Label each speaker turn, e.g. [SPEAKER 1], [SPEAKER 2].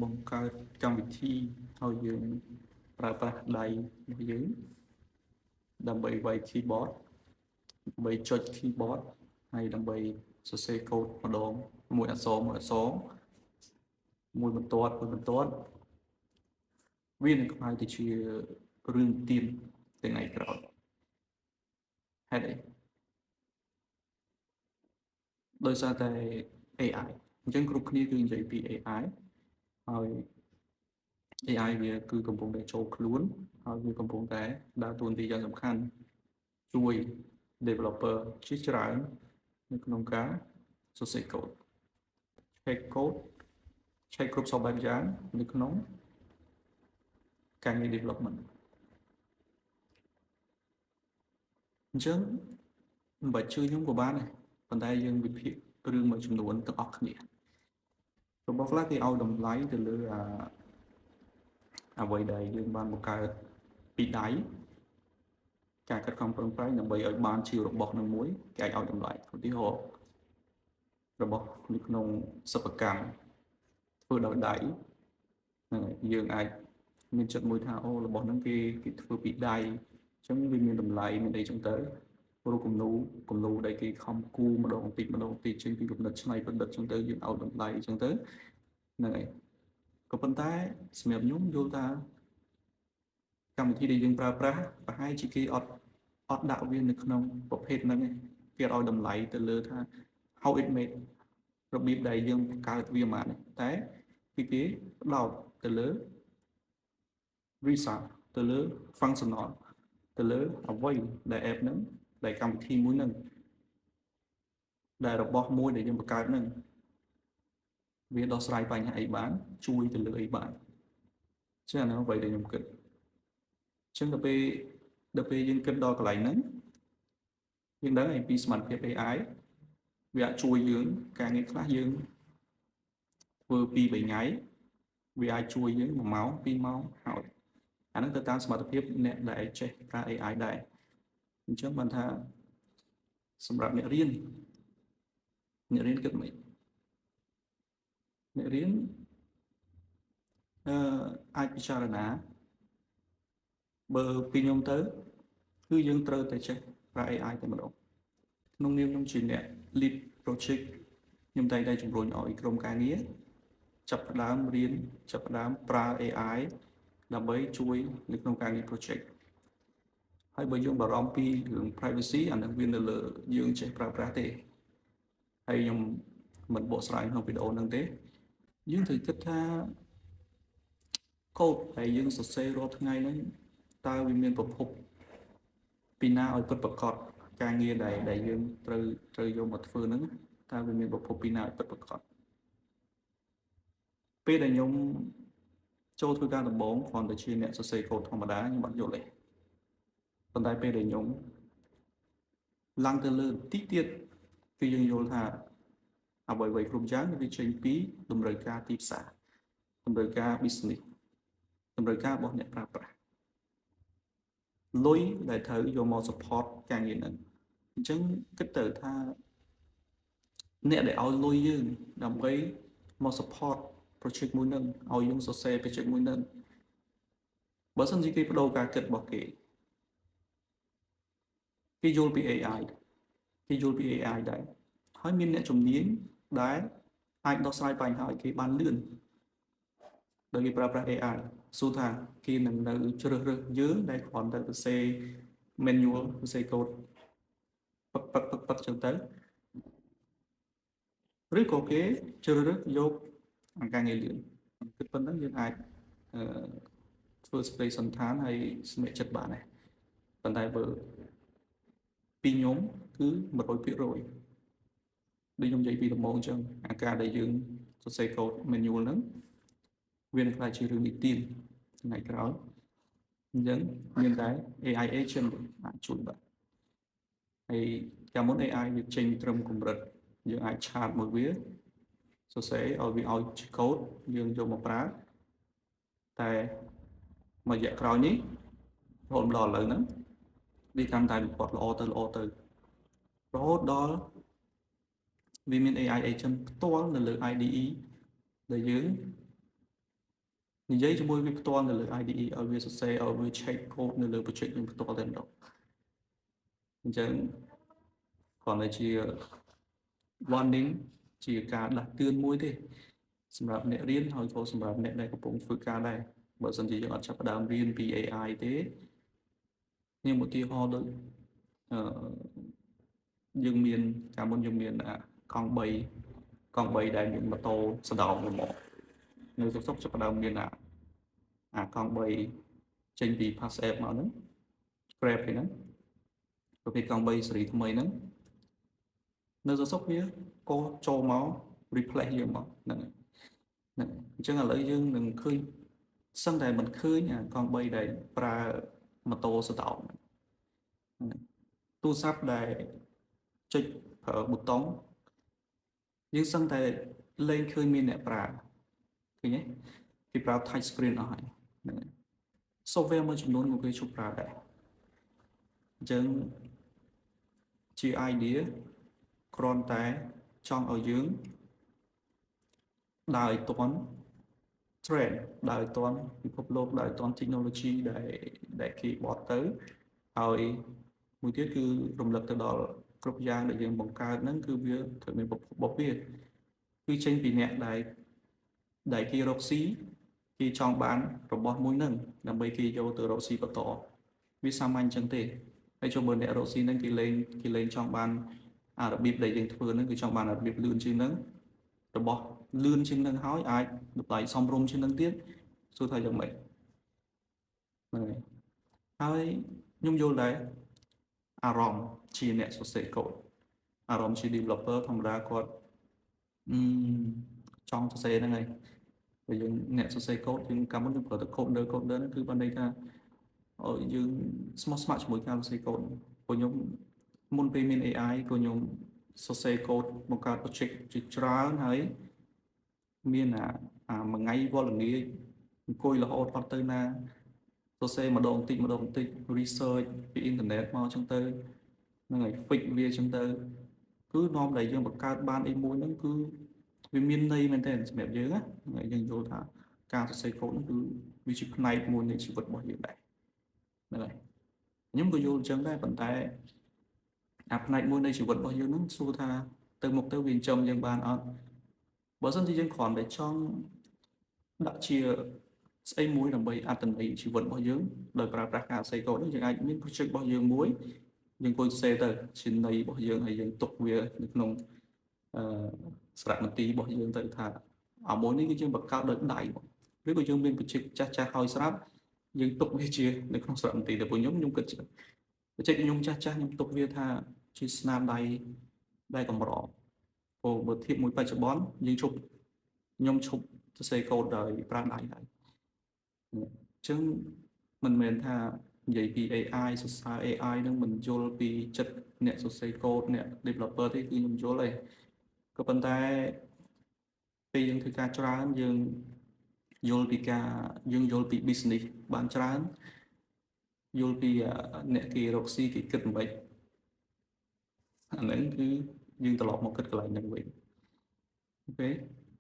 [SPEAKER 1] បង្កើតកម្មវិធីឲ្យយើងប្រើប្រាស់ដៃរបស់យើងដើម្បីវាយ keyboard ដើម្បីចុច keyboard ហើយដើម្បីសរសេរកូដម្ដងមួយអក្សរមួយអក្សរមួយបន្ទាត់មួយបន្ទាត់វានឹងក្លាយទៅជារឿងទៀនថ្ងៃក្រោយហេតុអីដោយសារតែ AI អញ្ចឹងគ្រប់គ្នាគឺនិយាយពី AI ហើយ AI វាគឺកំពុងតែចូលខ្លួនហើយវាកំពុងតែដើរតួនាទីយ៉ាងសំខាន់ជួយ developer ជាច្រើននៅក្នុងការសរសេរកូដ check កូដ check គ្រប់សពបែបយ៉ាងនៅក្នុងការងារ development អញ្ចឹងមិនបាច់ជឿខ្ញុំក៏បានដែរប៉ុន្តែយើងវិភាគរឿងមួយចំនួនទាំងអស់គ្នារបស់ខ្លះគេឲ្យតម្លៃទៅលើអាអ្វីដែលយើងបានបង្កើតពីដៃការខិតខំប្រឹងប្រែងដើម្បីឲ្យបានជារបស់នឹងមួយគេអាចឲ្យតម្លៃឧទាហរណ៍របស់នៅក្នុងសិប្បកម្មធ្វើដោយដៃហ្នឹងហើយយើងអាចមានចិត្តមួយថាអូរបស់ហ្នឹងគេគេធ្វើពីដៃអញ្ចឹងវាមានតម្លៃមានអីចឹងទៅរូបគំនូគំនូដែលគេខំគូម្ដងបន្តិចម្ដងបន្តិចចេញពីគំនិតច្នៃប្រឌិតចឹងទៅយើងឲ្យតម្លៃចឹងទៅហ្នឹងហើយក៏ប៉ុន្តែសម្រាប់ខ្ញុំយល់ថាកម្មវិធីដែលយើងប្រើប្រាស់ប្រហែលជាគេអត់អត់ដាក់វានៅក្នុងប្រភេទហ្នឹងទេគេអត់ឲ្យតម្លៃទៅលើថា how it made របៀបដែលយើងបង្កើតវាមកនេះតែពីគេផ្ដោតទៅលើ result ទៅលើ functional ទៅលើអ្វីដែល app ហ្នឹងដែលកម្មវិធីមួយហ្នឹងដែលរបស់មួយដែលយើងបង្កើតហ្នឹងវាដោះស្រាយបញ្ហាអីបានជួយទៅលើអីបានចឹងអាហ្នឹងអ្វីដែលខ្ញុំគិតចឹងដល់ពេលយើងគិតដល់កន្លែងហ្នឹងយើងដឹងហើយពីសមត្ថភាព AI វាអាចជួយយើងការងារខ្លះយើងធ្វើ2 3ថ្ងៃវាអាចជួយយើង1ម៉ោង2ម៉ោងហើយអាហ្នឹងទៅតាមសមត្ថភាពអ្នកដែលចេះប្រើ AI ដែរអញ្ចឹងបានថាសម្រាប់អ្នករៀនអ្នករៀនគិតម៉េចអ្នករៀនអឺអាចពិចារណាបើពីខ្ញុំទៅគឺយើងត្រូវតែចេះប្រើ AI តែម្ដងក្នុងនាមខ្ញុំជាអ្នក lead project ខ្ញុំតែងតែជំរុញឲ្យក្រុមការងារចាប់ផ្ដើមរៀនចាប់ផ្ដើមប្រើ AI ដើម្បីជួយនៅក្នុងការងារ project ហើយបើយើងបារម្ភពីរឿង privacy អានឹងវានៅលើយើងចេះប្រើប្រាស់ទេហើយខ្ញុំមិនបកស្រាយក្នុងវីដេអូហ្នឹងទេយើងត្រូវគិតថាកូដដែលយើងសរសេររាល់ថ្ងៃហ្នឹងតើវាមានប្រភពពីណាឲ្យពិតប្រាកដការងារដែលយើងត្រូវយកមកធ្វើហ្នឹងតើវាមានប្រភពពីណាឲ្យពិតប្រាកដពេលដែលខ្ញុំចូលធ្វើការដំបូងគ្រាន់តែជាអ្នកសរសេរកូដធម្មតាខ្ញុំអត់យល់ទេប៉ុន្តែពេលដែលខ្ញុំឡើងទៅលើបន្តិចទៀតគឺយើងយល់ថាអ្វីៗគ្រប់យ៉ាងវាចេញពីតម្រូវការទីផ្សារតម្រូវការ business តម្រូវការរបស់អ្នកប្រើប្រាស់លុយដែលត្រូវយកមក support ការងារហ្នឹងអញ្ចឹងគិតទៅថាអ្នកដែលឲ្យលុយយើងដើម្បីមក support project មួយហ្នឹងឲ្យយើងសរសេរ project មួយហ្នឹងបើសិនជាគេបដូរការគិតរបស់គេគេយល់ពី AI គេយល់ពី AI ដែរហើយមានអ្នកជំនាញដែលអាចដោះស្រាយបញ្ហាឲ្យគេបានលឿនដោយគេប្រើប្រាស់ AI សួរថាគេនឹងនៅជ្រើសរើសយើងដែលគ្រាន់តែសរសេរ manual សរសេរកូដពឹកពឹកពឹកពឹកចឹងទៅឬក៏គេជ្រើសរើសយកអង្គការងារលឿនគិតប៉ុណ្ណឹងយើងអាចអឺធ្វើសេចក្តីសន្និដ្ឋានហើយសម្រេចចិត្តបានដែរប៉ុន្តែបើពីខ្ញុំគឺ100%ដូចខ្ញុំនិយាយពីដំបូងអញ្ចឹងអាការដែលយើងសរសេរកូដ manual ហ្នឹងវានឹងក្លាយជារឿងនិទានថ្ងៃក្រោយអញ្ចឹងមានតែ AI agent អាចជួយបាទហើយកាលមុន AI វាចេញត្រឹមកម្រិតយើងអាច chat មួយវាសរសេរឲ្យវាឲ្យជាកូដយើងយកមកប្រើតែមួយរយៈក្រោយនេះរហូតដល់ឥឡូវហ្នឹងវាកាន់តែវិវត្តល្អទៅល្អទៅរហូតដល់វាមាន AI agent ផ្ទាល់នៅលើ IDE ដែលយើង និយាយជាមួយវាផ្ទាល់នៅលើ IDE ឲ្យវាសរសេរឲ្យវា check code នៅលើ project យើងផ្ទាល់តែម្ដងអញ្ចឹងគ្រាន់តែជា warning ជាការដាស់តឿនមួយទេសម្រាប់អ្នករៀនហើយក៏សម្រាប់អ្នកដែលកំពុងធ្វើការដែរបើសិនជាយើងអត់ចាប់ផ្ដើមរៀនពី AI ទេខ្ញុំឧទាហរណ៍ដូចអឺយើងមានកាលមុនយើងមានអាកង់3កង់3ដែលមានម៉ូតូសដោងមួយមកនៅសុកសុកចាប់ផ្ដើមមានអាកង់3ចេញពី Pass App មកហ្នឹង Grab ហ្នឹងប្រភេទកង់3ស៊េរីថ្មីហ្នឹងនៅសុកសុកវាក៏ចូលមក replace យើងមកហ្នឹងហ្នឹងអញ្ចឹងឥឡូវយើងនឹងឃើញសឹងតែមិនឃើញអាកង់3ដែលប្រើម៉ូតូសដោងទូរស័ព្ទដែលចុចប្រើប៊ូតុងយើងសឹងតែលែងឃើញមានអ្នកប្រើឃើញទេគេប្រើ touch screen អស់ហើយហ្នឹងហើយ software មួយចំនួនក៏គេឈប់ប្រើដែរអញ្ចឹងជា idea គ្រាន់តែចង់ឲ្យយើងដើរឲ្យទាន់ trend ដើរឲ្យទាន់ពិភពលោកដើរឲ្យទាន់ technology ដែលគេបត់ទៅហើយមួយទៀតគឺរំលឹកទៅដល់គ្រប់យ៉ាងដែលយើងបង្កើតហ្នឹងគឺវាត្រូវមានប្រភពរបស់វាគឺចេញពីអ្នកដែលគេរកស៊ីគេចង់បានរបស់មួយហ្នឹងដើម្បីគេយកទៅរកស៊ីបន្តវាសាមញ្ញអញ្ចឹងទេហើយចូលមើលអ្នករកស៊ីហ្នឹងគេលែងចង់បានអារបៀបដែលយើងធ្វើហ្នឹងគឺចង់បានរបៀបលឿនជាងហ្នឹងរបស់លឿនជាងហ្នឹងហើយអាចតម្លៃសមរម្យជាងហ្នឹងទៀតសួរថាយ៉ាងម៉េចហ្នឹងហើយហើយខ្ញុំយល់ដែរអារម្មណ៍ជាអ្នកសរសេរកូដអារម្មណ៍ជា developer ធម្មតាគាត់អឺចង់សរសេរហ្នឹងហើយបើយើងអ្នកសរសេរកូដយើងកាលមុនយើងប្រើតែ coder coder ហ្នឹងគឺបានន័យថាយើងស្មោះស្ម័គ្រជាមួយការសរសេរកូដព្រោះខ្ញុំមុនពេលមាន AI ក៏ខ្ញុំសរសេរកូដបង្កើត project ជាច្រើនហើយមានអាមួយថ្ងៃវល់ល្ងាចអង្គុយរហូតអត់ទៅណាសរសេរម្ដងបន្តិចម្ដងបន្តិច research ពីអ៊ីនធឺណិតមកចឹងទៅហ្នឹងហើយ fix វាចឹងទៅគឺនាំដែលយើងបង្កើតបានអីមួយហ្នឹងគឺវាមានន័យមែនទែនសម្រាប់យើងណាហើយយើងយល់ថាការសរសេរកូដហ្នឹងគឺវាជាផ្នែកមួយនៃជីវិតរបស់យើងដែរហ្នឹងហើយខ្ញុំក៏យល់អញ្ចឹងដែរប៉ុន្តែអាផ្នែកមួយនៃជីវិតរបស់យើងហ្នឹងសួរថាទៅមុខទៅវាចិញ្ចឹមយើងបានអត់បើសិនជាយើងគ្រាន់តែចង់ដាក់ជាស្អីមួយដើម្បីអត្ថន័យជីវិតរបស់យើងដោយប្រើប្រាស់ការសរសេរកូដនេះយើងអាចមាន project របស់យើងមួយយើងអង្គុយសរសេរទៅជាន័យរបស់យើងហើយយើងទុកវានៅក្នុងអឺសារមន្ទីររបស់យើងទៅថាអាមួយនេះគឺយើងបង្កើតដោយដៃឬក៏យើងមាន project ចាស់ចាស់ហើយស្រាប់យើងទុកវាជានៅក្នុងសារមន្ទីរតែពួកខ្ញុំខ្ញុំគិត project ខ្ញុំចាស់ចាស់ខ្ញុំទុកវាថាជាស្នាដៃដែលកម្រព្រោះបើធៀបមួយបច្ចុប្បន្នយើងឈប់ខ្ញុំឈប់សរសេរកូដដោយប្រើដៃហើយអញ្ចឹងមិនមែនថានិយាយពី AI សរសើរ AI នឹងមិនយល់ពីចិត្តអ្នកសរសេរកូដអ្នក developer ទេគឺខ្ញុំយល់ទេក៏ប៉ុន្តែពេលយើងធ្វើការច្រើនយើងយល់ពីការយើងយល់ពី business បានច្រើនយល់ពីអ្នកគេរកស៊ីគេគិតមិនអាហ្នឹងគឺយើងត្រឡប់មកគិតកន្លែងហ្នឹងវិញ OK